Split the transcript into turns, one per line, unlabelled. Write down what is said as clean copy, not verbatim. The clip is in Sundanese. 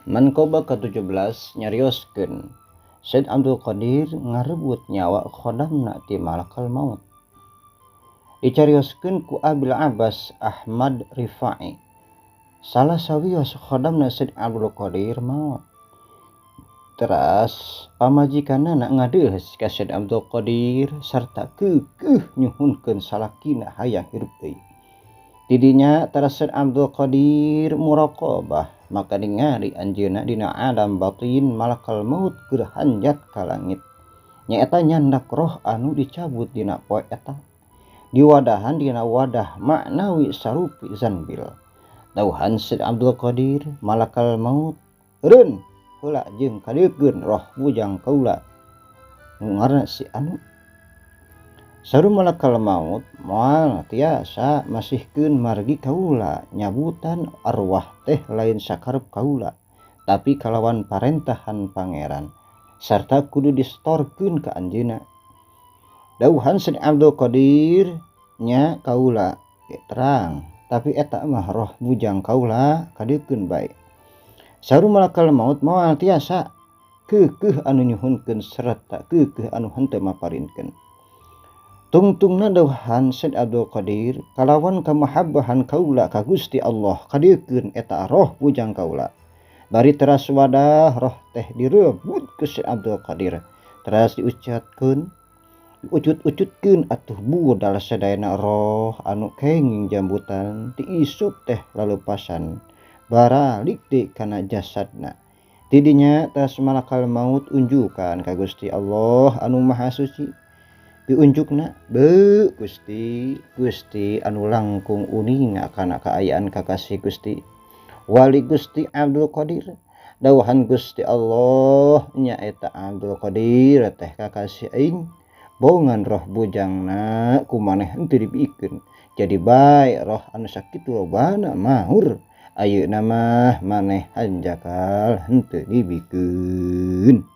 Manqabah ka-17 nyarioskeun Said Abdul Qadir ngarebut nyawa khodamna ti malakal maut. Dicarioskeun ku Abil Abbas Ahmad Rifai. Salah sawios khodamna Said Abdul Qadir maut. Teras pamajikanana ngadeuheus ka Said Abdul Qadir sarta keukeuh nyuhunkeun salakina hayang hirup deui. Tidinya teras Said Abdul Qadir muraqabah maka ningali anjeunna dina alam batin malakal maut keur hanjat ka langit. Nyaeta nyandak roh anu dicabut dina poe eta. Diwadahan dina wadah maknawi sarupi zanbil. Dauhan Said Abdul Qadir malakal maut eureun heula jeung kadeukeun roh bujang kaula nu ngaranna si anu. Saru malakal maut moal tiasa masihkeun margi kaula nyabutan arwah teh lain sakarep kaula tapi kalawan parentahan pangeran sarta kudu distorkeun ka anjeunna. Dauhan Said Abdul Qadir nya kaula terang tapi eta mah roh bujang kaula kadeukeun bae. Saru malakal maut moal tiasa keukeuh anu nyuhunkeun sarta keukeuh anu henteu maparinkeun. Tungtungna dauhan Said Abdul Qadir kalawan kamahabbahan kaula ka Gusti Allah kadeukeun eta roh bujang kaula. Bari teras wadah roh teh direbut ku Said Abdul Qadir. Teras diucapkeun diucut-ucutkeun atuh budal sadayana roh anu kenging jambutan diisup teh lalupasan baralik deui kana jasadna. Tidinya teras malakal maut unjukan ka Gusti Allah anu Maha Suci. Diunjukna beu Gusti, Gusti anu langkung uninga kana kaayaan kakasih Gusti. Wali Gusti Abdul Qadir. Dauhan Gusti Allah nyaeta Abdul Qadir teh kakasih aing. Bongan roh bujangna ku maneh henteu dibikeun. Jadi bae roh anu sakitu lobana mahur. Ayeuna mah maneh hanjakal henteu dibikeun.